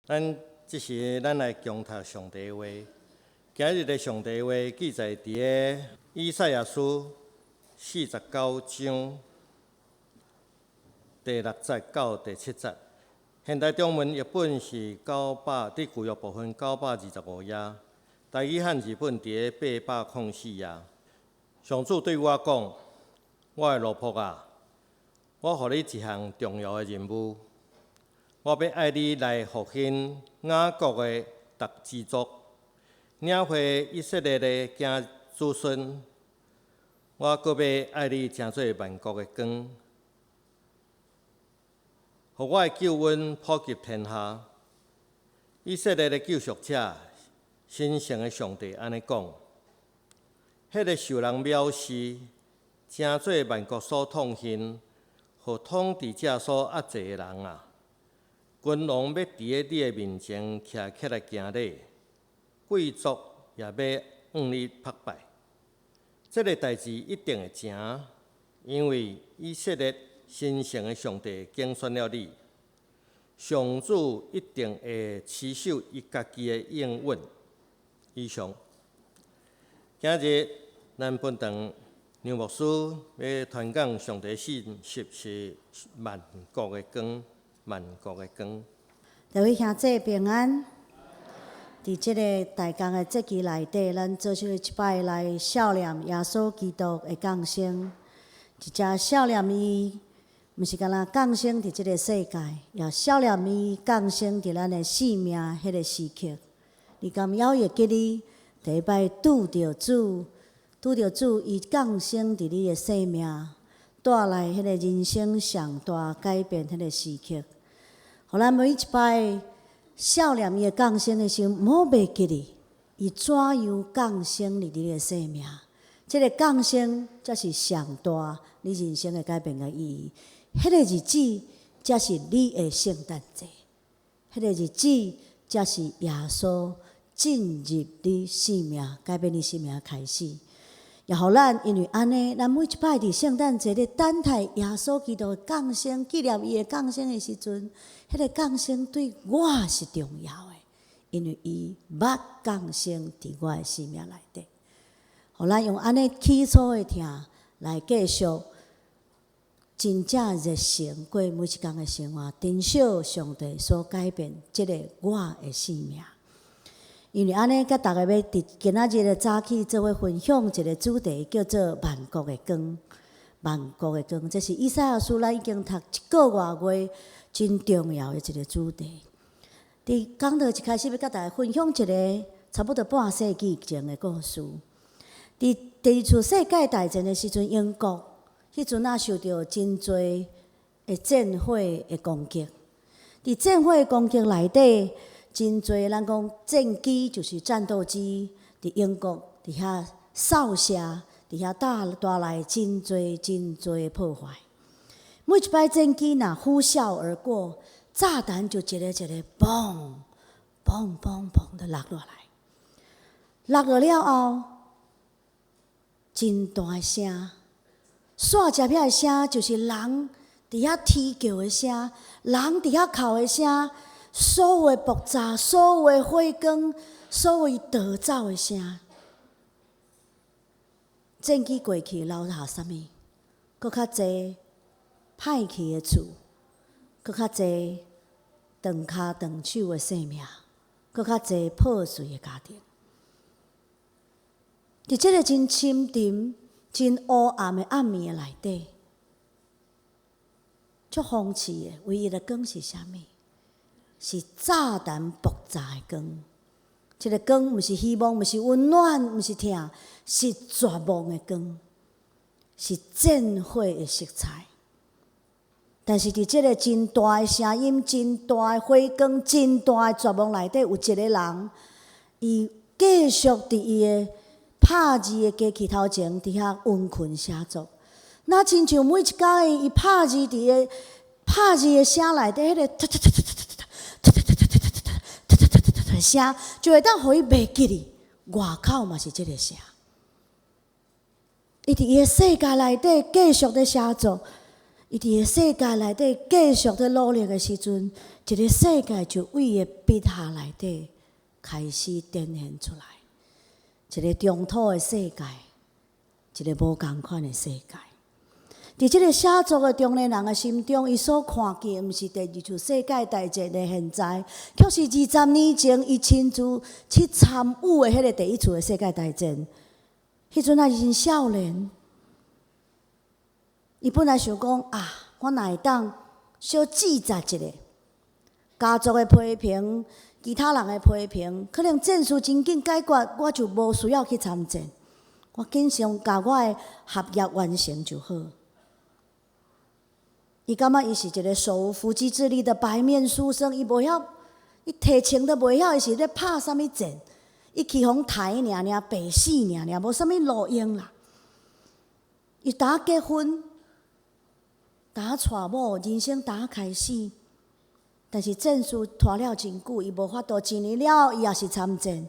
咱這時咱來共讀上帝話。今日的上帝話記載佇个以賽亞書49章第六節到第七節。現代中文譯本是九百，佇舊約部分925頁，台語漢字本佇个804頁。上主對我講：我的奴僕啊，我予你一項重要的任務。我欲愛你來復興雅各的逐支族，領回以色列的囝子孫。我閣欲愛你成做萬國的光，予我的救恩普及天下。以色列的救贖者，神聖的上帝按呢講：彼个受人藐視、成做萬國所痛恨、予統治者所壓制的人啊！君王欲佇个你的面前徛起來行禮，貴族也欲向你膜拜。這个代誌一定會成，因為以色列神聖的上帝揀選了你。上主一定會持守伊家己的應允。以上，今日咱本堂梁牧師欲傳講上帝信息是萬國的光，萬國的光。各位兄弟平安。佇這个大工的節期內底，咱做伙一擺來數念耶穌基督的降生。一隻數念伊，毋是干焦降生佇這个世界，也數念伊降生佇咱的生命彼个時刻。你敢猶會記得第一擺拄著主，拄著主伊降生佇你的生命，帶來彼个人生上大改變彼个時刻。予咱每一擺數念伊的降生的時陣，毋好袂記得伊怎樣降生佇你的生命。這个降生才是上大你人生的改變的意義。彼个日子才是你的聖誕節，彼个日子才是耶穌進入你生命、改變你生命的開始。也予咱因為按呢，咱每一擺佇聖誕節咧等待耶穌基督降生、紀念伊的降生的時陣，彼个降生對我是重要的，因為伊捌降生佇我的生命內底。予咱用按呢起初的疼來繼續真正熱誠過每一工的生活，珍惜上帝所改變這个我的生命。因為按呢，佮逐家欲佇今仔日的早起做伙分享一个主題，叫做萬國的光。萬國的光，這是以賽亞書咱已經讀一个外月，真重要的一个主題。佇講道一開始欲佮大家分享一个差不多半世紀前的故事。佇第二次世界大戰的時陣，英國彼陣仔受著真濟的戰火的攻擊。佇戰火的攻擊內底，真濟咱講戰機就是戰鬥機，佇英國佇遐掃射，佇遐帶來真濟真濟的破壞。每一擺戰機若呼嘯而過，炸彈就一个一个嘣嘣嘣嘣的落落來。落落了後，真大的聲，煞接遐的聲就是人佇遐啼叫的聲，人佇遐哭的聲。所有的爆炸，所有的火光，所有逃走的聲，戰機過去留下啥物？閣較濟歹去的厝，閣較濟斷跤斷手的生命，閣較濟破碎的家庭。佇這个真深沉、真烏暗的暗暝的內底，足諷刺的，唯一的光是啥物？是炸彈爆炸的光。這个光毋是希望，毋是溫暖，毋是疼，是絕望的光，是戰火的色彩。但是佇這个真大的聲音、真大的火光、真大的絕望內底，有一个人，伊繼續佇伊的拍字的機器頭前，佇遐溫勤寫作。若親像每一工伊拍字佇个拍字的聲內底，彼个突突突突突突突突突突突突突突突突突聲，就會當予伊袂記得外口嘛是這个聲。伊佇伊的世界內底繼續咧寫作，伊佇個世界內底繼續咧努力的時陣，一个世界就對伊的筆下內底開始展現出來。一个中土的世界，一个無仝款的世界。佇這个寫作的中年人的心中，伊所看見毋是第二次世界大戰的現在，卻是20年前伊親自去參與的彼个第一次的世界大戰。彼陣還是真少年。伊本來想講啊，我若會當小掙扎一下，家族的批評，其他人的批評，可能戰事真緊解決，我就無需要去參戰。我緊先共我的學業完成就好。伊感覺伊是一个手無縛雞之力的白面書生，伊無曉，伊提槍都袂曉，伊是咧拍啥物戰？伊去予刣爾爾，白死爾爾，無啥物路用啦。伊打結婚，打娶某，人生打開始，但是戰事拖了真久，伊無法度一年了後，伊也是參戰，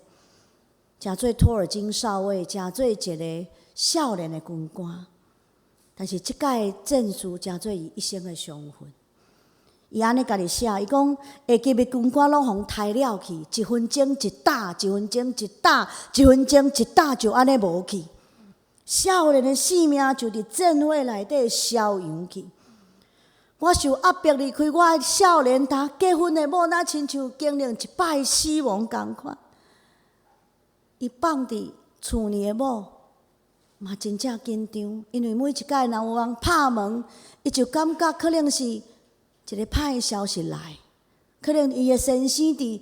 成做托爾金少尉，成做一个少年的軍官。但是這擺戰事成做伊一生的傷痕。伊按呢家己寫，伊講下級的軍官攏予刣了去，一分鐘一擔，一分鐘一擔，一分鐘一擔，就按呢無去。少年的性命就佇戰火內底消揚去。我受壓迫離開我的少年呾結婚的某，若親像經歷一擺死亡仝款。伊放佇厝裡的某嘛真正緊張，因為每一擺若有人拍門，伊就感覺可能是一个歹消息來，可能伊的先生佇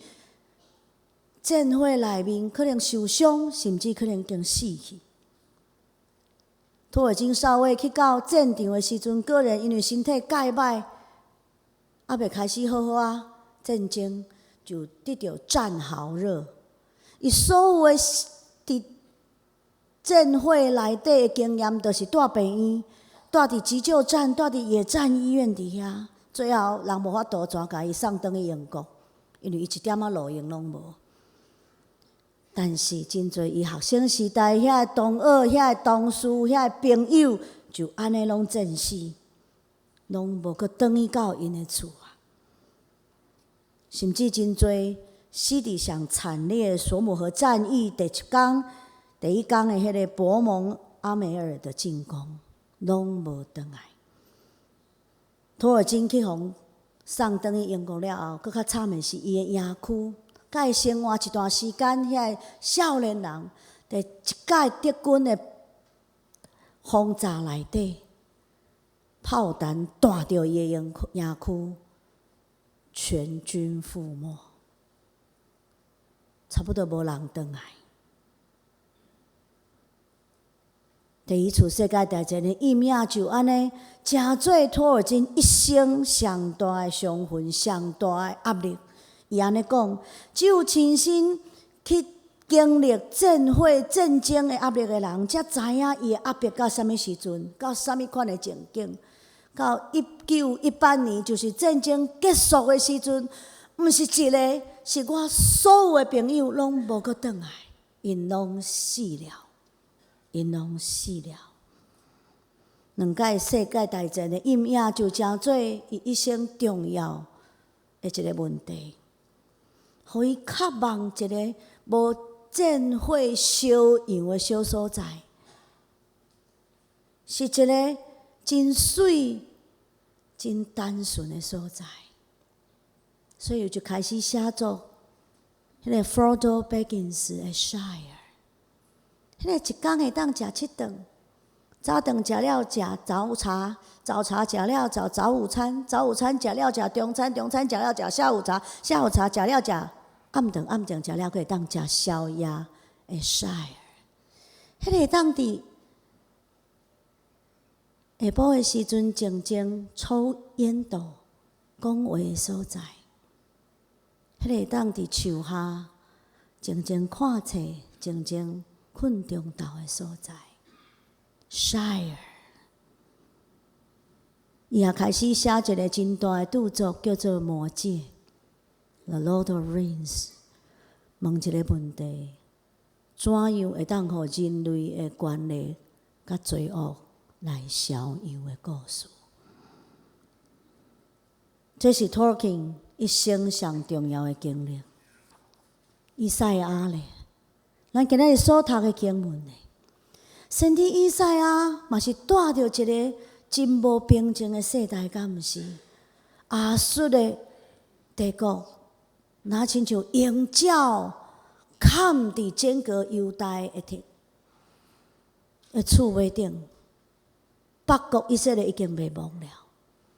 戰火內面可能受傷，甚至可能已經死去。托爾金少尉去到戰場的時陣，個人因為身體蓋歹，猶未開始好好啊，戰爭就得著戰壕熱。伊所有的佇戰火內底的經驗，就是蹛病院、蹛佇急救站、蹛佇野戰醫院佇遐。最後人無法度怎共伊送轉去英國，因為伊一點仔路用攏無。但是真濟伊學生時代遐个同學、遐个同事、遐个朋友，就按呢攏戰死，攏無閣轉去到𪜶的厝啊。甚至真濟死佇上慘烈的索姆河戰役第一工、第一工的彼个博蒙阿梅爾的進攻，攏無轉來。托爾金去予送轉去英國了後，閣較慘的是伊的營區。佮伊生活一段時間，遐个少年人，佇一擺德軍的轟炸內底，炮彈彈著伊的營區，全軍覆沒，差不多無人轉來。第一次世界大戰的陰影就按呢，成做托爾金一生上大的傷痕、上大的壓力。伊按呢講，只有親身去經歷戰火、戰爭的壓力的人，才知影伊的壓迫到啥物時陣，到啥物款的情景。到1918年，就是戰爭結束的時陣，毋是一个，是我所有的朋友攏無閣轉來，𪜶攏死了，𪜶攏死了。兩擺世界大戰的陰影，就成做伊一生重要的一个問題。予伊渴望一个無戰火燒揚的小所在，是一个真媠、真單純的所在。所以就開始寫作彼个 Frodo Baggins 的 Shire，彼个一工會當食七頓，早頓食了食早茶，早茶食了食早午餐，早午餐食了食中餐，中餐食了食下午茶，下午茶食了食暗頓，暗頓食了閣會當食宵夜的 Shire，彼个會當佇下晡的時陣靜靜抽煙斗講話的所在，彼個會當佇樹下靜靜看冊、靜靜睏中晝的所在。Shire，伊也開始寫一个真大的著作，叫做《魔戒》（The Lord of Rings）。問一个問題：怎樣會當予人類的權力佮罪惡來消揚的故事？這是 Tolkien 一生上重要的經歷。以賽亞咧，咱今仔日所讀的經文咧，先知以賽亞嘛是蹛佇一个真無平靜的世代，敢毋是？亞述的帝國，若親像鷹爪崁佇整個猶大的鐵的厝尾頂，北國以色列已經滅亡了。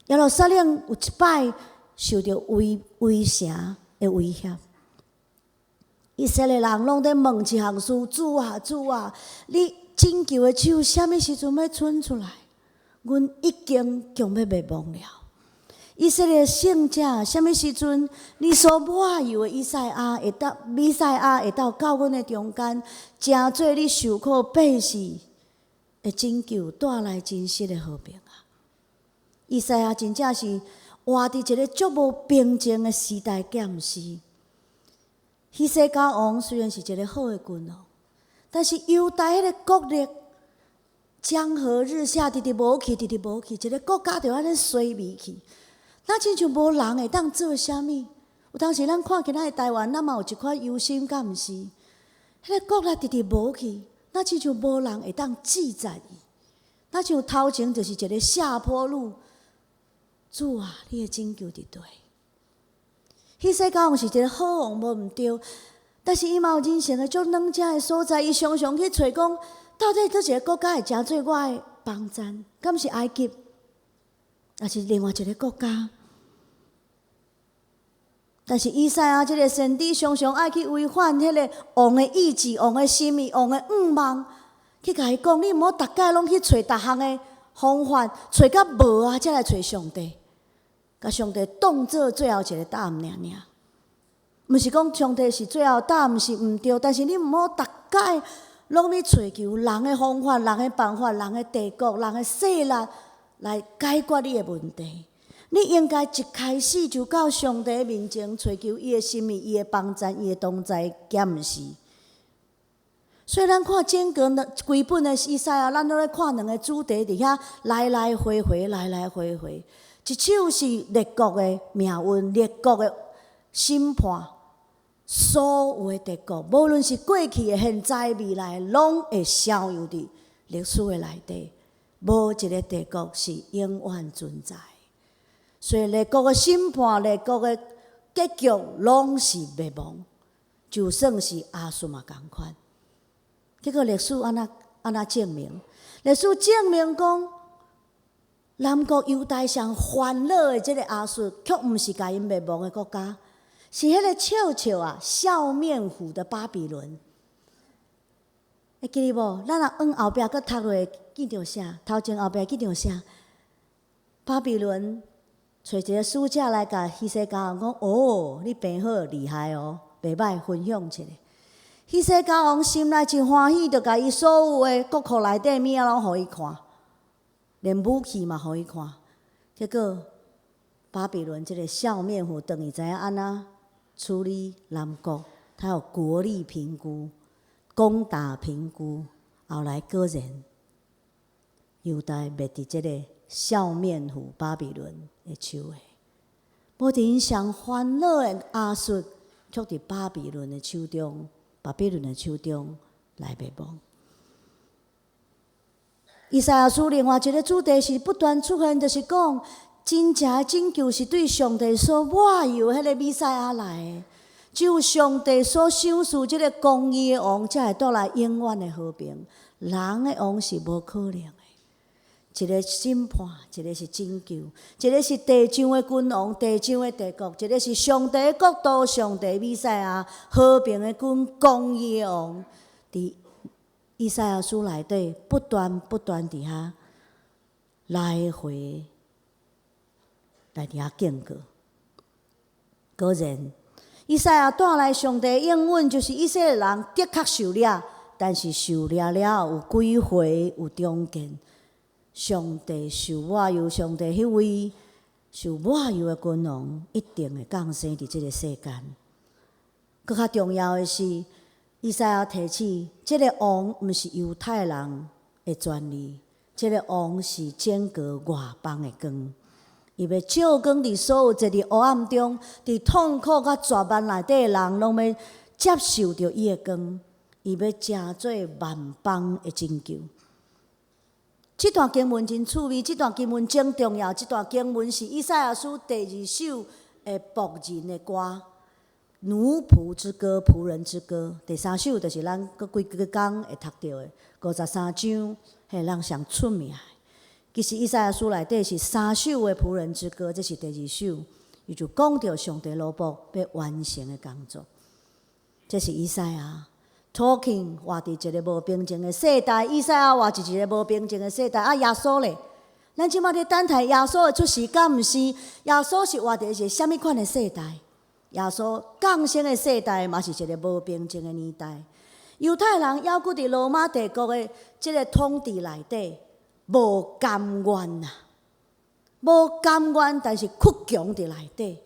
耶路撒冷有一擺受著圍圍城的威脅，以色列人攏佇問一項事：主啊，主啊，你拯救的手啥物時陣欲伸出來？阮已經強欲滅亡了。以色列聖者，啥物時陣你所抹油的以賽亞會當彌賽亞會到到阮的中間，成做你受苦百姓的拯救，帶來真實的和平啊！以賽亞真正是活佇一个足無平靜的時代，敢毋是？希西家王雖然是一个好的君王，但是猶大彼个國力江河日下，直直無去，直直無去，一个國家就按呢衰微去。若親像無人會當做啥物？有當時咱看今仔日台灣，咱嘛有一款憂心，敢毋是？彼个國力直直無去，若親像無人會當制裁伊。若像頭前就是一个下坡路。主啊，你的拯救佇佗？希西家王是一个好王，無毋對，但是伊嘛有人生的足軟弱的所在。伊常常去揣講，到底佗一个國家會成做我的幫贊？敢是埃及，抑是另外一个國家？但是以賽亞這个先知常常愛去違反彼个王的意志、王的心意、王的願望，去共伊講：你毋好逐擺攏去揣逐項的方法，揣甲無啊，才來揣上帝，共上帝當做最後一个答案爾爾。毋是講上帝是最後答案是毋對，但是你毋好逐擺攏去揣求人的方法、人的辦法、人的帝國、人的勢力來解決你的問題。你應該一開始就到上帝面前揣求伊的心意、伊的幫贊、伊的同在，敢毋是？所以咱看整個規本的以賽亞，咱攏咧看兩个主題佇遐來來回回、來來回回。一手是列國的命運、列國的審判，所有的帝國，無論是過去的、現在、未來，攏會消失佇歷史的內底，無一个帝國是永遠存在。所以列國的審判、列國的結局，攏是滅亡，就算是亞述嘛仝款。結果歷史按怎按怎證明？歷史證明講，南國猶大上煩惱的這个亞述，卻毋是共𪜶滅亡的國家，是彼个笑笑啊、笑面虎的巴比倫。會記得無？咱若往後壁閣讀落，見著啥？頭前後壁見著啥？巴比倫揣一个使者來共希西家王講：哦，你病好厲害哦，袂䆀，分享一下。希西家王心內真歡喜，就共伊所有的國庫內底物仔攏予伊看，連武器嘛予伊看。結果巴比倫這个笑面虎，當伊知影按怎處理南國，他有國力評估、攻打評估，後來果然猶大滅佇這个笑面虎巴比倫的手下。無佇𪜶上煩惱的亞述，卻佇巴比倫的手中。巴比倫的手中來滅亡。以賽亞書另外一个主題是不斷出現，就是講真正的拯救是對上帝所抹油彼个彌賽亞來的，只有上帝所賞賜這个公義的王，才會帶來永遠的和平。人的王是無可能的。一个審判，一个是拯救，一个是地上的君王，地上的帝國；一个是上帝的國度，上帝彌賽亞和平的君，公義的王。佇以賽亞書內底不斷不斷佇遐來回來佇遐警告。果然，以賽亞帶來上帝應允，就是以色列人的確受掠，但是受掠了後有幾回有重建。上帝受抹油，上帝彼位受抹油的君王，一定會降生佇這个世間。閣較重要的是，以賽亞提醒，這个王毋是猶太人的專利，這个王是整個外邦的光。伊欲照光佇所有坐佇黑暗中、佇痛苦佮絕望內底的人，攏欲接受著伊的光。伊欲成做萬邦的拯救。這段經文真趣味，這段經文真重要。這段經文是以賽亞書第二首的僕人的歌，奴僕之歌、僕人之歌。第三首就是咱閣幾幾工會讀著的53章，彼咱上出名的。其實以賽亞書內底是三首的僕人之歌，這是第二首，伊就講著上帝奴僕欲完成的工作。這是以賽亞 talking 活佇一個無平靜的世代，以賽亞活佇一個無平靜的世代。啊，耶穌咧，咱這馬咧等待耶穌的出世，敢毋是？耶穌是活佇一個啥物款的世代？耶穌降生的世代嘛是一個無平靜的年代。猶太人猶閣佇羅馬帝國的這個統治內底，無甘願啊，無甘願，但是倔強佇內底。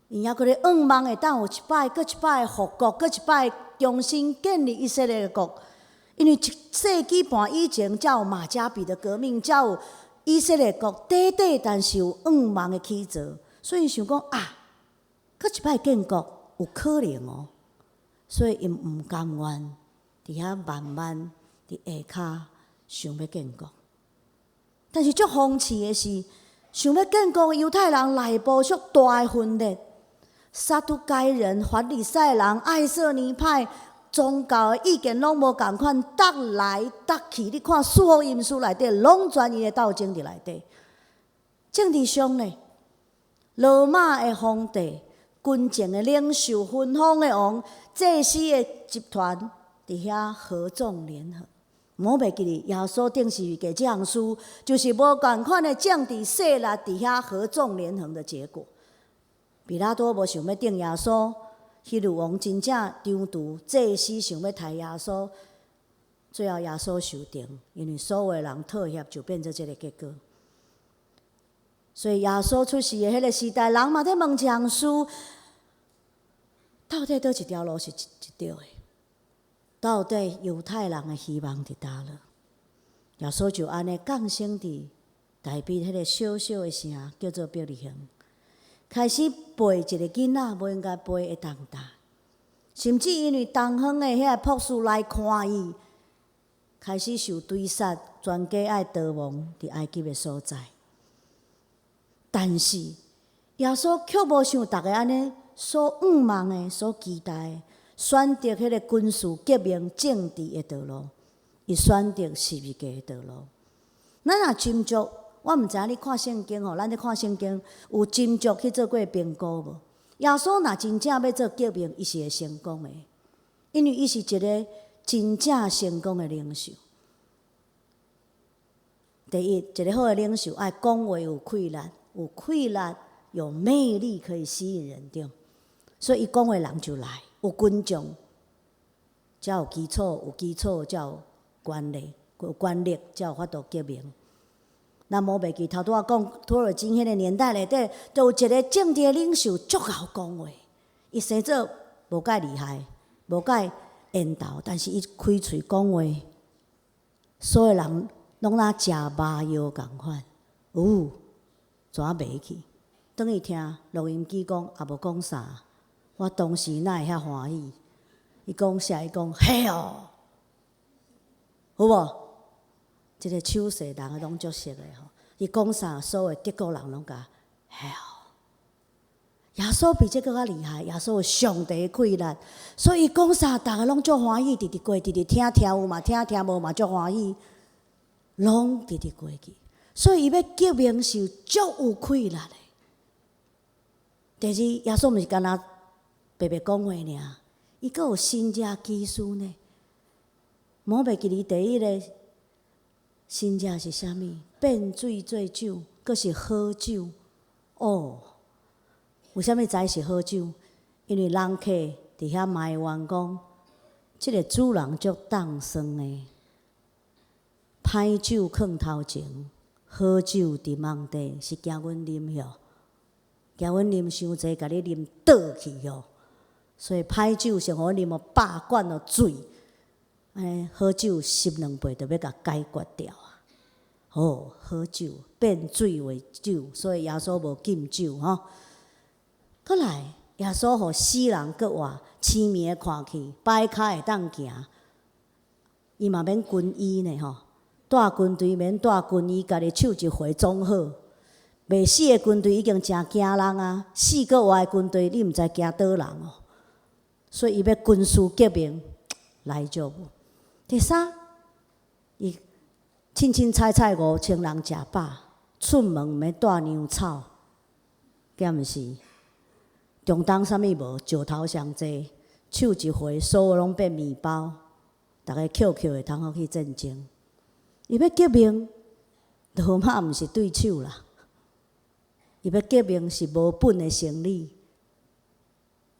伊猶閣咧向望會當有一擺，閣一擺復國，閣一擺重新建立以色列國。因為一世紀半以前，才有馬加比的革命，才有以色列國短短，但是有向望的起造。所以想講啊，閣一擺建國有可能哦。所以𪜶毋甘願，佇遐慢慢佇下跤想欲建國。但是足諷刺的是，想欲建國的猶太人內部足大的分裂，撒都該人、法利賽人、愛色尼派宗教的意見攏無仝款，鬥來鬥去。你看四福音書內底，攏全𪜶的鬥爭佇內底。政治上呢，羅馬的皇帝、軍政的領袖、分封的王、祭司的集團，佇遐合縱連橫。無袂記得耶穌釘十字架這項事，就是無仝款的政治勢力佇遐合縱連橫的結果。彼拉多無想欲釘耶穌，希律王真正張櫥祭司想欲刣耶穌，最後耶穌受釘，因為所有人妥協，就變做這個結果。所以耶穌出世的彼個時代，人嘛佇問一項事：到底佗一條路是一對的？到底猶太人的希望佇佗落？耶穌就按呢降生佇大衛彼個小小的城，叫做伯利恆。開始背一個囡仔無應該背的重擔，甚至因為東方的遐個博士來看伊，開始受追殺，全家愛逃亡佇埃及的所在。但是耶穌卻無像逐家按呢所向望的、所期待的，選擇彼個軍事革命政治的道路，伊選擇十字架的道路。咱若斟酌，我毋知影你看聖經吼，咱咧看聖經有斟酌去做過評估無？耶穌若真正欲做革命，伊是會成功的，因為伊是一個真正成功的領袖。第一，一個好的領袖愛講話有氣力，有氣力，有魅力，可以吸引人，對。所以伊講話人就來，有群眾，才有基礎，有基礎才有權力，有權力才有法度革命。咱無袂記頭拄仔講托爾金彼個年代內底，就有一個政治的領袖足𠢕講話，伊生做無蓋厲害，無蓋緣投，但是伊開喙講話，所有人攏若食麻藥仝款，有怎袂去？轉去聽錄音機講，也無講啥。我當時哪會遐歡喜？伊講啥？伊講嘿哦，有無？這個手勢人攏足熟的吼。伊講啥，所有德國人攏共嘿哦。耶穌比這閣較厲害，耶穌有上帝的氣力，所以伊講啥，逐家攏足歡喜，直直過，直直聽，聽有嘛聽，聽無嘛足歡喜，攏直直過去。所以伊欲革命是足有氣力的。第二，耶穌毋是干焦白白講話爾，伊閣有神蹟奇事呢。無袂記得第一个神蹟是啥物？變水做酒，閣是好酒。哦，為啥物知是好酒？因為人客佇遐埋怨講，這個主人足當算的，歹酒囥頭前，好酒佇網底，是驚阮啉喲，驚阮啉傷濟，共你啉倒去喲。所以歹酒先予阮啉予百罐予醉，按呢好酒斟兩杯就欲共解決掉啊！哦，好酒變水為酒，所以耶穌無禁酒吼。閣來，耶穌予死人閣活，痴迷的看去，跛跤會當行，伊嘛免軍醫呢吼，帶軍隊免帶軍醫，家己手一揮總好。袂死的軍隊已經誠驚人啊，死閣活的軍隊，你毋知驚佗人哦。所以伊欲軍事革命來就無。第三，伊凊凊彩彩5000人食飽，出門毋免帶糧草，敢毋是？中東啥物無，石頭上濟，手一揮，所有攏變麵包，逐家抾抾會通好去戰爭。伊欲革命，羅馬毋是對手啦。伊欲革命是無本的生理，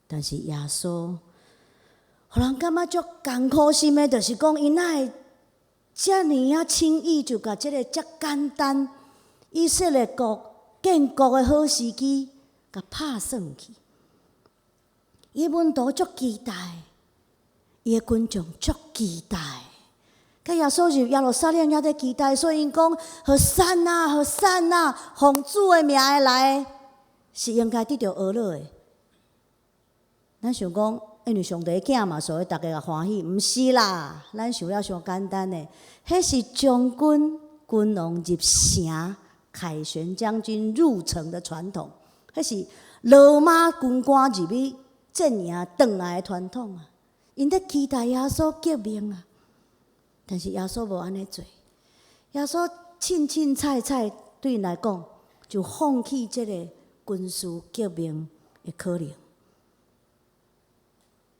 但是耶穌，予人感覺足艱苦心的，就是講伊哪會遮爾仔輕易就共這个遮簡單以色列國建國的好時機，共拍算去。伊門徒足期待，伊的群眾足期待，佮耶穌入耶路撒冷也佇期待，所以𪜶講：和散那，和散那，奉主的名的來，是應該得著呵咾的。咱想講，因為上帝囝嘛，所以逐家也歡喜。毋是啦，咱想了傷簡單的，彼是將軍君王入城，凱旋將軍入城的傳統，彼是羅馬軍官入去陣營轉來的傳統啊！𪜶佇期待耶穌革命啊！但是耶穌無按呢做，耶穌凊凊彩彩對𪜶來講，就放棄這个軍事革命的可能。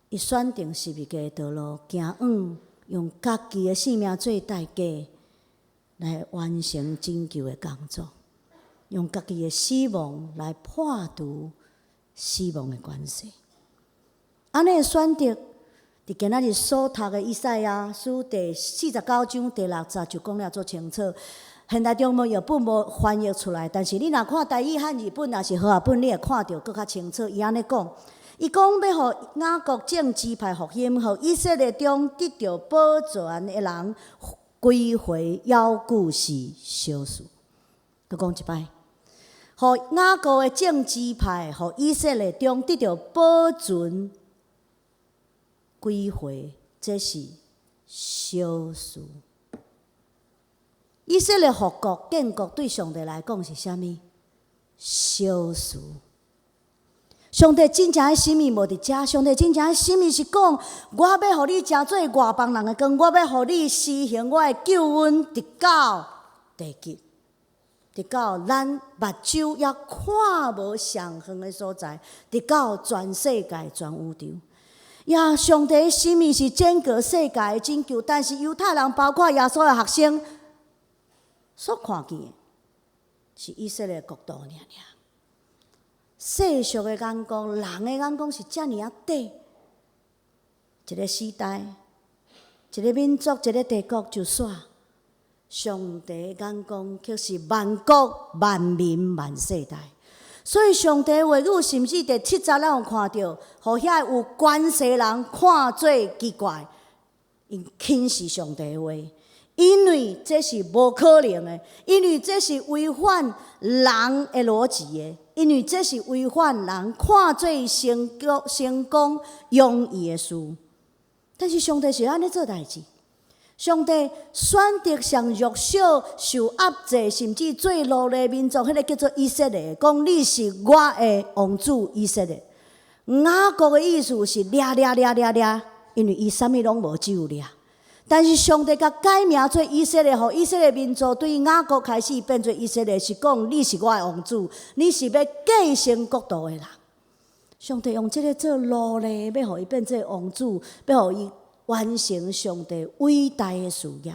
伊選定十字架的道路，行往用家己的性命做代價來完成拯救的工作，用家己的死亡來破除死亡的權勢。按呢選擇，佇今仔日所讀的以賽亞書第49章第6節就講了足清楚。現代中文譯本無翻譯出來，但是你若看台語漢字本，抑是和合本，你會看著閣較清楚。伊按呢講，伊講欲予雅各眾支派復興，予以色列中得著保存的人歸回，猶舊是小事。閣講一擺，予雅各的眾支派，予以色列中得著保存歸回，這是小事。以色列復國建國對上帝來講是啥物？小事。上帝真正的心意無佇遮，上帝真正的心意是講，我欲予你成做外邦人的光，我欲予你施行我的救恩，直到地極，直到咱目睭猶看無上遠的所在，直到全世界全宇宙。呀，上帝的心意是整個世界的拯救，但是猶太人包括耶穌的學生所看見的，是以色列國度爾爾。世俗的眼光，人的眼光是遮爾仔短。一個時代，一個民族，一個帝國就煞。上帝的眼光卻是萬國萬民萬世代。所以上帝話語，甚至第七節咱有看著，予遐有權勢人看做奇怪，𪜶輕視上帝話，因為這是無可能的，因為這是違反人的邏輯的，因為這是違反人看做成功、成功容易的事。但是上帝是按呢做代誌。上帝選擇上弱小、受壓制，甚至做奴隸民族，彼個叫做以色列。講你是我的王子以色列。雅各的意思是掠掠掠掠掠，因為伊啥物攏無，只有掠。但是上帝共改名做以色列，予以色列民族對雅各開始變做以色列，是講你是我的王子，你是欲繼承國度的人。上帝用這个做奴隸，欲予伊變做王子，欲予伊完成上帝偉大的事業。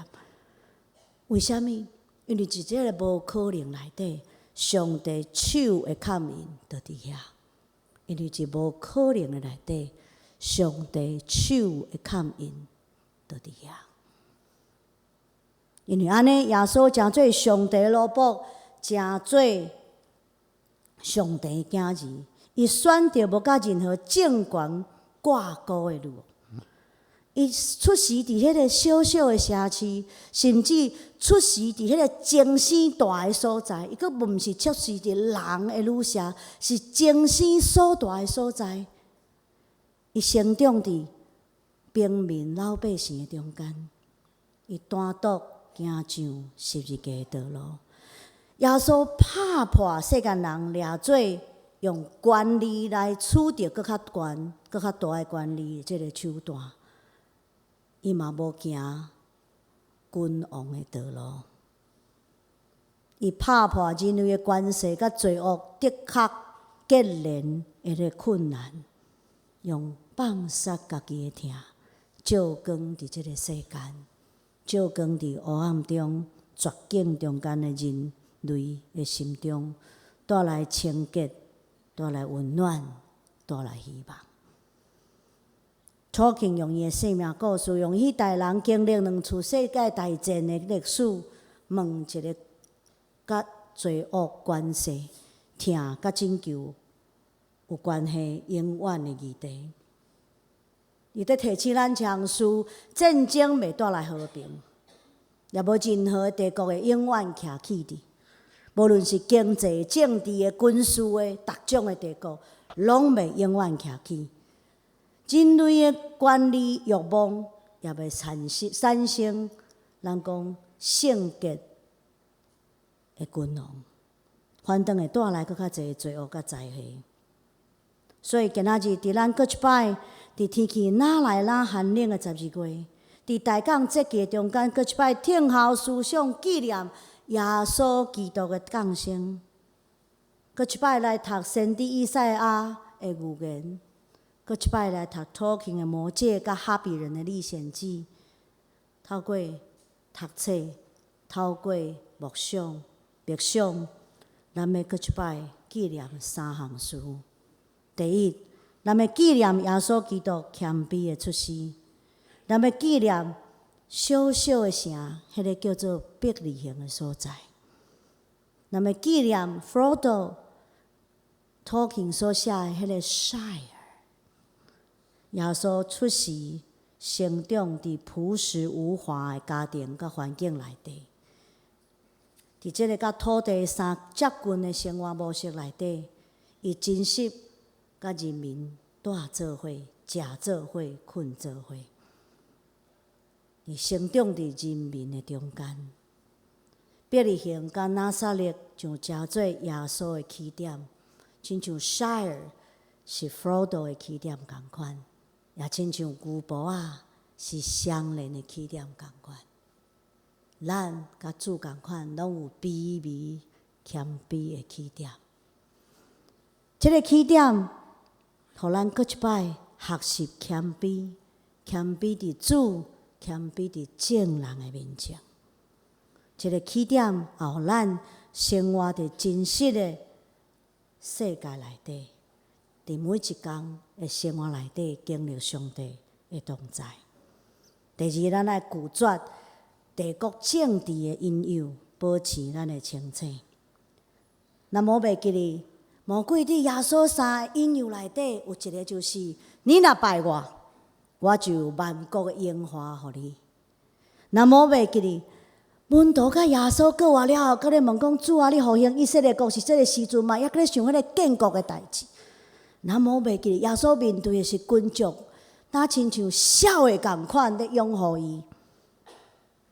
為啥物？因為佇這个無可能內底，上帝手的牽引就佇遐。因為佇無可能的內底，上帝手的牽引就佇遐。因為按呢，耶穌成做上帝奴僕，成做上帝囝兒，伊選擇無佮任何政權掛鈎的路。伊出世佇彼个小小的城市，甚至出世佇彼个精生大的所在，伊閣毋是出世佇人的女舍，是精生所大的所在。伊成長佇平民老百姓的中間，伊單獨行上十字架的道路。耶穌拍破世間人掠做用權力來取得閣較懸、閣較大的權力的這个手段，伊嘛無行君王的道路。伊拍破人類的權勢佮罪惡的確結連的个困難，用放殺家己的疼，照光佇這个世間，照光佇黑暗中、絕境中間的人類的心中，帶來清潔，帶來溫暖，帶來希望。Tolkien 用伊的生命故事，用彼代人經歷兩次世界大戰的歷史，問一个佮罪惡關係、疼佮拯救有關係永遠的議題。伊佇提醒咱一項事：戰爭袂帶來和平，也無任何帝國會永遠徛起佇。無論是經濟、政治的、軍事的、逐種的帝國，攏袂永遠徛起。人類的權力慾望也袂產生，咱講聖潔的君王，反轉會帶來閣較濟罪惡佮災禍。所以今仔日佇咱閣一擺，佇天氣愈來愈寒冷的12月，佇大港節期中間，閣一擺聽候思想紀念耶穌基督的降生，閣一擺來讀先知以賽亞的預言，閣一擺來讀托金的《魔戒》佮《哈比人》的歷險記，透過讀冊，透過默想、默想，咱欲閣一擺紀念三項事。第一，咱欲紀念耶穌基督謙卑的出世；咱欲紀念小小的城，彼个叫做伯利恆的所在；咱欲紀念 Frodo Tolkien 所寫的彼个 Shire。耶穌出世、成長佇樸實無華的家庭佮環境內底，佇這个佮土地相接近的生活模式內底，伊真實佮人民蹛做伙、食做伙、睏做伙，伊成長佇人民的中間。伯利恆佮拿撒勒就成做耶穌的起點，親像 Shire 是 Frodo 的起點仝款，也親像牛埔仔是雙連的起點仝款。咱佮主仝款，攏有卑微謙卑的起點。這个起點，予咱閣一擺學習謙卑，謙卑佇主，謙卑佇眾人的面前。這个起點，也予咱生活佇真實的世界內底，佇每一工的生活內底經歷上帝的同在。第二，咱愛拒絕帝國政治的引誘，保持咱的清醒。咱無袂記得，魔鬼佇耶穌三个引誘內底，有一个就是：你若拜我，我就有萬國的榮華予你。咱無袂記得，門徒佮耶穌過活了後，閣咧問講：主啊，你復興以色列國是這个時陣嗎？猶閣咧想彼个建國的代誌。咱無袂記得，耶穌面對的是群眾，若親像痟的仝款咧擁護伊。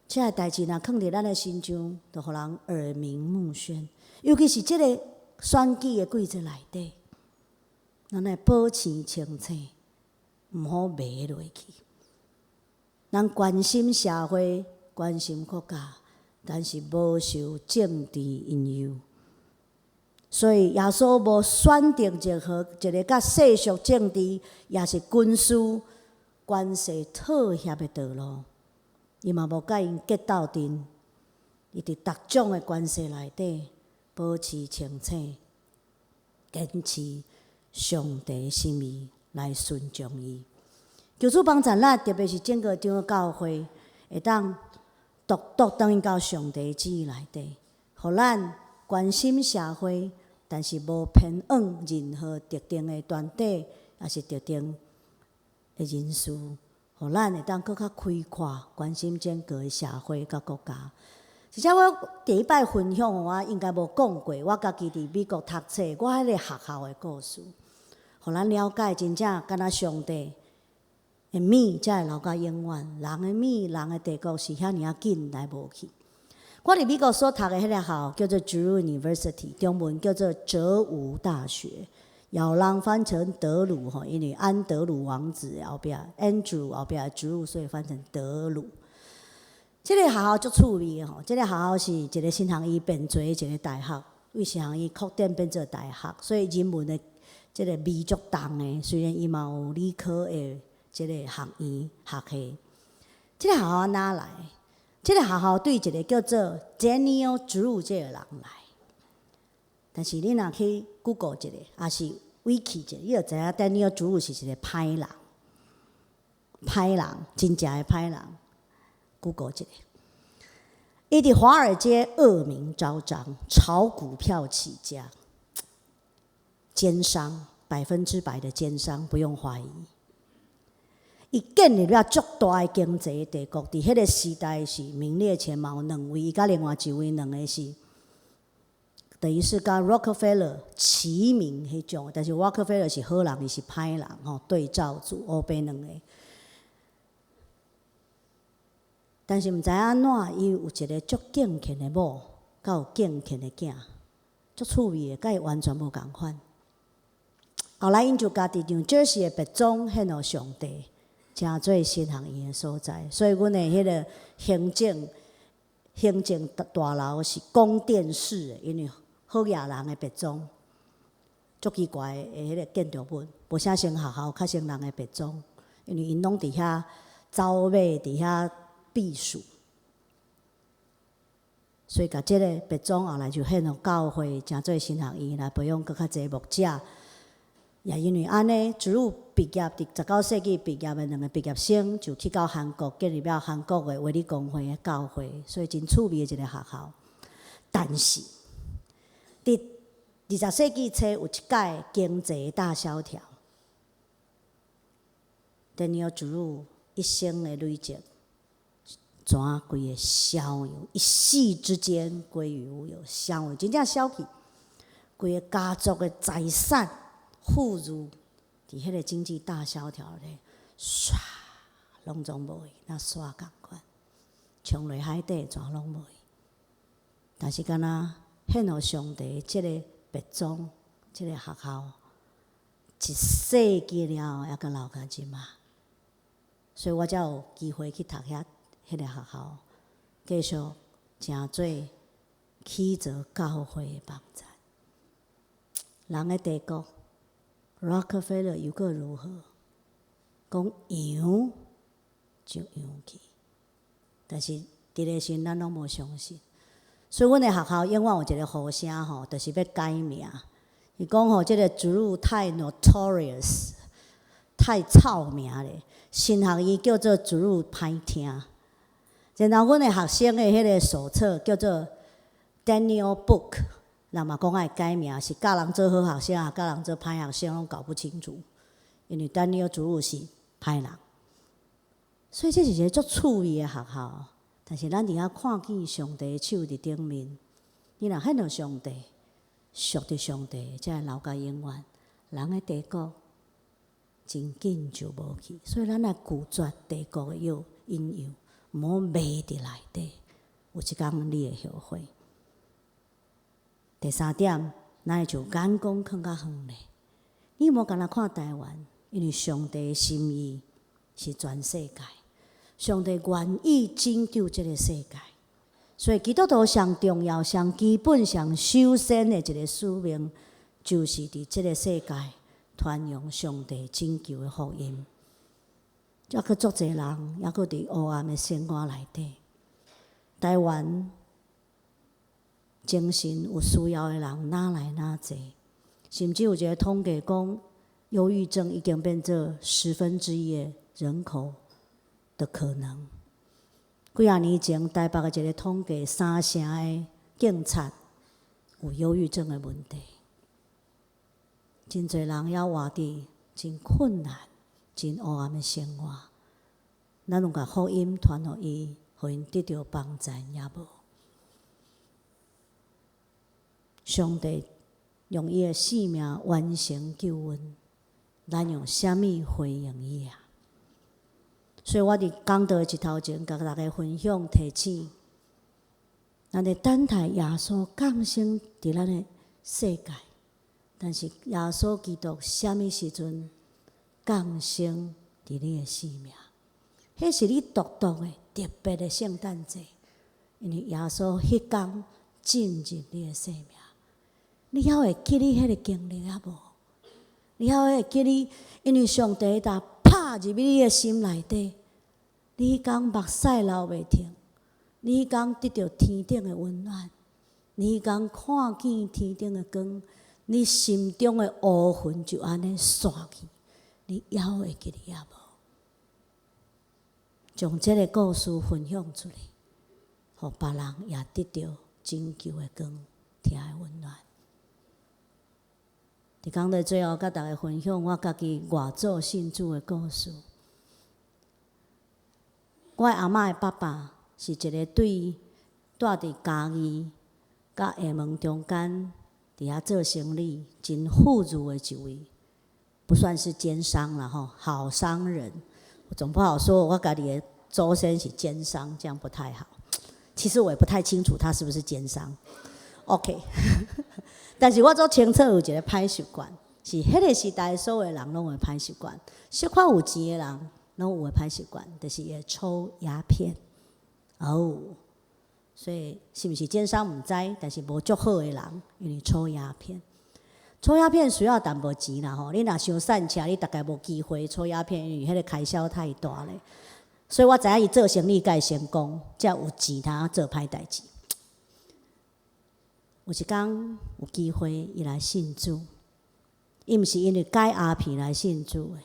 這个代誌若囥佇咱的身上，就予人耳鳴目眩。尤其是這个選舉的季節內底，咱愛保持清醒，毋好迷落去。咱關心社會，關心國家，但是無受政治引誘。所以耶穌無選擇任何一个佮世俗政治，抑是軍事關係妥協的道路。伊嘛無佮𪜶結鬥陣，伊佇逐種的關係內底保持清醒，堅持上帝心意來順從伊。求主幫助咱，特別是整個長老教會，會當獨獨轉去到上帝旨意內底，予咱關心社會，但是無偏向任何特定的團體，抑是特定的人士，予予咱會當閣較開闊，關心整個的社會佮國家。而且我第一擺分享，我應該無講過，我家己佇美國讀冊，我彼個學校的故事，予咱了解真正敢若上帝的物才會留甲永遠，人的物，人的帝國是遐爾仔緊來無去。我佇美國所讀的彼個學校叫做 Drew University，中文叫做哲吳大學，有人翻成德魯吼，因為安德魯王子後壁 Andrew 後壁 Drew，所以翻成德魯。這個學校足趣味的吼，這個學校是一個神學院變做一個大學，為神學院擴展變做大學，所以人文的這個味足重的。雖然伊嘛有理科的這個學院學系，這個學校按怎來？這個學校對一個叫做 Daniel Drew 這個人來，但是你若去 Google 一下，抑是 Wiki 一下，你就知影 Daniel Drew 是一個歹人，歹人，真正的歹人。Google 一下，伊佇華爾街惡名昭彰，炒股票起家，奸商，100%的奸商，不用懷疑。伊建立了足大的經濟帝國，佇彼個時代是名列前茅兩位，伊佮另外一位兩个是，等於是佮 Rockefeller 齊名彼種，但是 Rockefeller 是好人，伊是歹人吼，對照組烏白兩个。但是毋知按怎，伊有一个足敬虔的某，佮有敬虔的囝，足趣味的，佮伊完全無仝款。後來𪜶就家佇 New Jersey 的別莊獻予上帝，成做神學院的所在。所以阮的彼个行政大樓是宮殿式的，因為好額人的別莊，足奇怪的彼个建築物，無啥像學校，較像人的別莊，因為𪜶攏佇遐走馬，佇遐避暑，所以共這個別莊後來就獻予教會，成做神學院來培養閣較濟牧者。也因為按呢，Drew 畢業佇19世紀畢業的兩个畢業生，就去到韓國建立了韓國的衛理公會的教會，所以真趣味的一個學校。但是，佇20世紀初有一擺經濟大蕭條，Daniel Drew 一生的累積，全規个消去，一夕之間歸於無有，消去真正消去，規个家族的財產富裕，佇彼个經濟大蕭條咧，唰，攏總無去，若沙仝款，衝落海底，全攏無去。但是敢若獻予上帝這个別莊，這个學校，一世紀了後，猶閣留到這馬，所以我才有機會去讀遐彼个學校，繼續成做啟澤教會的網站。人的帝國，Rockefeller 又閣如何？講揚就揚去，但是佇個時咱攏無相信，所以阮的學校永遠有一個呼聲吼，就是欲改名。伊講吼，這个 Drew 太 notorious，太臭名咧，神學院叫做 Drew 歹聽。然後阮的學生的彼个手冊叫做 Daniel Book，人嘛講愛改名，是教人做好學生，抑教人做歹學生，攏搞不清楚。因為 Daniel Drew 是歹人，所以這是一個足趣味的學校。但是咱佇遐看見上帝的手佇頂面，你若獻予上帝，屬佇上帝，才會留甲永遠。人的帝國真緊就無去，所以咱愛拒絕帝國的誘引誘，毋好迷佇內底。有一工你會後悔。第三點，咱會將眼光放較遠咧。你無干焦看台灣，因為上帝的心意是全世界，上帝願意拯救這个世界，所以基督徒上重要、上基本、上首先的一个使命，就是佇這个世界傳揚上帝拯救的福音。猶閣足濟人，猶閣佇黑暗的生活內底，台灣精神有需要的人哪來哪濟，甚至有一个統計講，憂鬱症已經變做1/10的人口的可能。幾仔年前，台北的一个統計，三成的警察有憂鬱症的問題。真濟人猶活佇真困難、真黑暗的生活。咱有共福音傳予伊，予𪜶得著幫贊也無？上帝用伊的性命完成救恩，咱用啥物回應伊啊？所以我佇講道的一頭前，共大家分享提醒，咱咧等待耶穌降生佇咱的世界，但是耶穌基督啥物時陣降生佇你的生命？彼是你獨特的特別的聖誕節，因為耶穌彼工進入你的生命。你猶會記得彼个經歷抑無？你猶會記得，因為上帝若拍入你的心內底，你彼工目屎流袂停，你彼工得著天頂的溫暖，你彼工看見天頂的光，你心中的烏雲就按呢散去，你猶會記得抑無？將這個故事分享出來，予別人也得著拯救的光，疼的溫暖。佇講到最後，佮大家分享我家己外祖信主的故事。我的阿嬤的爸爸是一个對蹛佇嘉義佮廈門中間佇遐做生意真富裕的一位，不算是奸商啦吼，好商人。我總不好說我家己的祖先是奸商，這樣不太好。其實我也不太清楚他是不是奸商。OK，但是我足清楚有一个歹習慣，是彼个時代所有人攏有歹習慣，小可有錢的人攏有的歹習慣，就是會抽鴉片。哦，所以是毋是奸商毋知，但是無足好的人，因為抽鴉片。抽鴉片需要淡薄錢啦吼，你若傷散赤，你大概無機會抽鴉片，因為彼个開銷太大咧。所以我知影伊做生意才會成功，才有錢通做歹代誌。有一工有機會，伊來信主，伊毋是因為戒鴉片來信主的，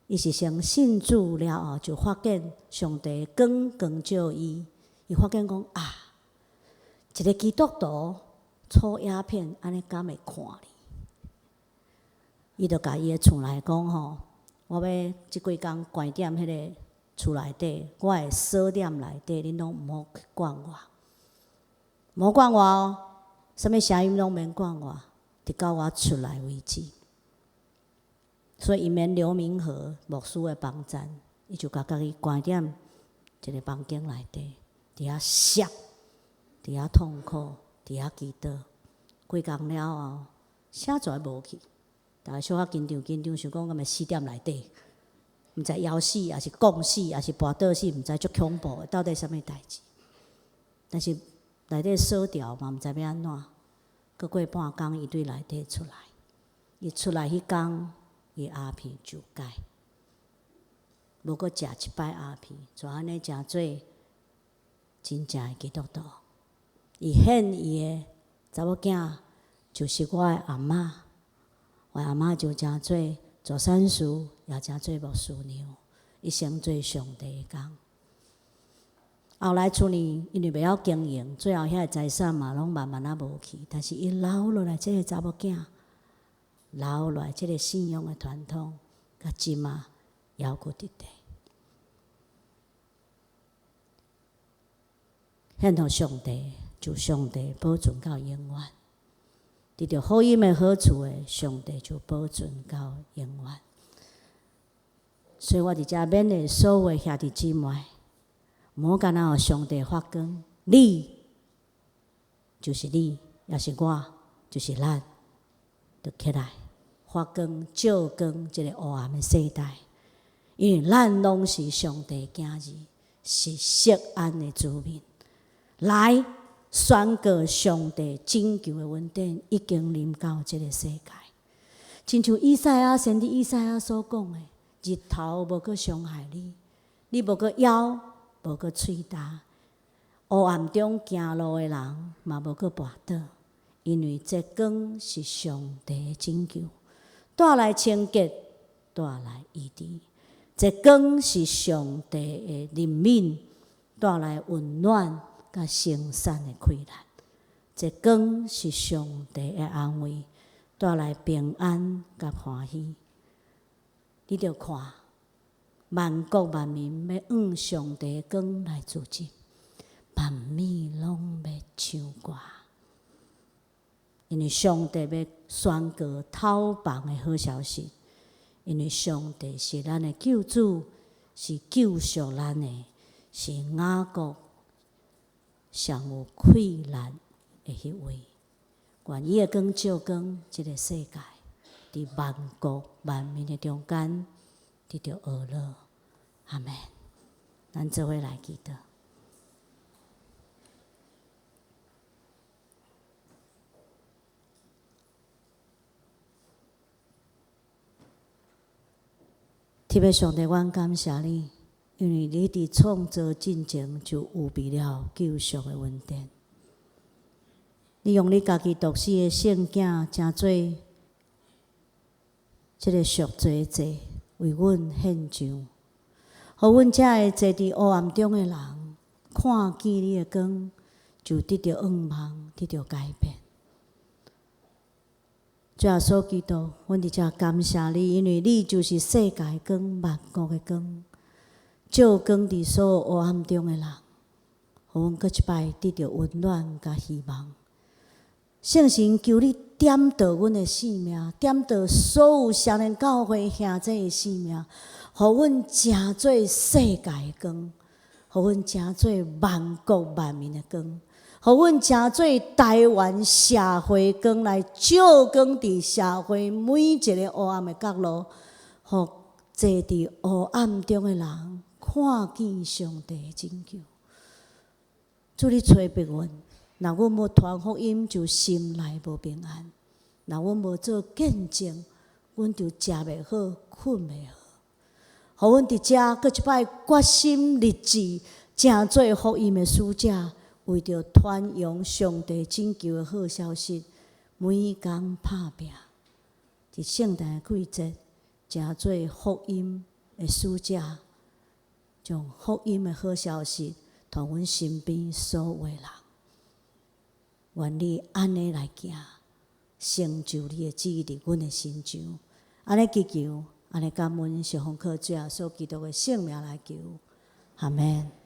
伊是先信主了後，就發現上帝光光照伊，伊發現講啊，一个基督徒抽鴉片，按呢敢會看哩？伊就共伊的厝內講吼，我欲這幾工關踮彼个厝內底，我的鎖店內底，恁攏毋好去管我，毋好管我哦，啥物聲音攏免管我，直到我出來為止。所以伊免劉明和牧師的幫贊，伊就共家己關踮一个房間內底，佇遐摔，佇遐痛苦，佇遐祈禱。幾工了後，寫出來無去。大家小可緊張緊張，想講敢會死踮內底，毋知枵死，抑是摃死，抑是跋倒死，毋知足恐怖的，到底啥物代誌？但是內底鎖牢嘛，毋知欲按怎。閣過半工，伊對內底出來，伊出來彼工，伊鴉片就戒，無閣食一擺鴉片，就按呢成做真正的基督徒。伊獻伊的查某囝，就是我的阿嬤。我阿嬤就成做助產師，也成做牧師娘，一生做上帝的工。後來厝裡因為袂曉經營，最後遐个財產嘛攏慢慢仔無去。但是伊留落來這个查某囝，留落來這个信仰的傳統，到這馬猶閣佇咧。獻予上帝，就上帝保存到永遠。得著福音的好處的，上帝就保存到永遠。所以我佇遮勉勵所有兄弟姊妹，毋好干焦予上帝發光，你就是你，抑是我，就是咱，著起來發光、照光這個黑暗的世代。因為咱攏是上帝囝兒，是錫安的子民，來。宣告上帝拯救的恩典已經臨到這个世界，親像以賽亞先知以賽亞所講的：日頭無閣傷害你，你無閣枵，無閣喙焦，黑暗中行路的人嘛無閣跋倒，因為這光是上帝的拯救，帶來清潔，帶來醫治。這光是上帝的憐憫，帶來溫暖。佮生產的氣力，這光是上帝的安慰，帶來平安佮歡喜。你著看，萬國萬民欲向上帝的光來聚集，萬物攏欲唱歌，因為上帝欲宣告討放的好消息，因為上帝是咱的救主，是救贖咱的，是雅各上有氣力的彼位。願伊的光照光這个世界，佇萬國萬民的中間得著呵咾。阿們。咱做伙來祈禱。特別上帝，阮感謝你，因為你佇創造進前就預備了救贖的恩典。你用你家己獨生的聖囝，成做這个贖罪祭，為阮獻上，予阮這个坐佇黑暗中的人，看見你的光，就得著向望，得著改變。主耶穌基督，阮佇遮感謝你，因為你就是世界光、萬國的光，照光佇所有黑暗中的人，予阮閣一擺得著溫暖佮希望。聖神，求你點著阮的生命，點著所有雙連教會兄弟的生命，予阮成做世界的光，予阮成做萬國萬民的光，予阮成做台灣社會光來照光佇社會每一个黑暗的角落，予坐佇黑暗中的人看見上帝的拯救。主，你催逼阮，若阮無傳福音，就心內無平安；若阮無做見證，阮就食袂好，睏袂好。予阮佇遮閣一擺決心立志，成做福音的使者。為著傳揚上帝拯救的好消息，每工拍拚。佇聖誕的季節，成做福音的使者，將福音的好消息予阮身邊所有的人。願你按呢來行，成就你的旨意佇阮的身上。按呢祈求，按呢感恩，是奉靠主耶穌基督的聖名來求。阿們。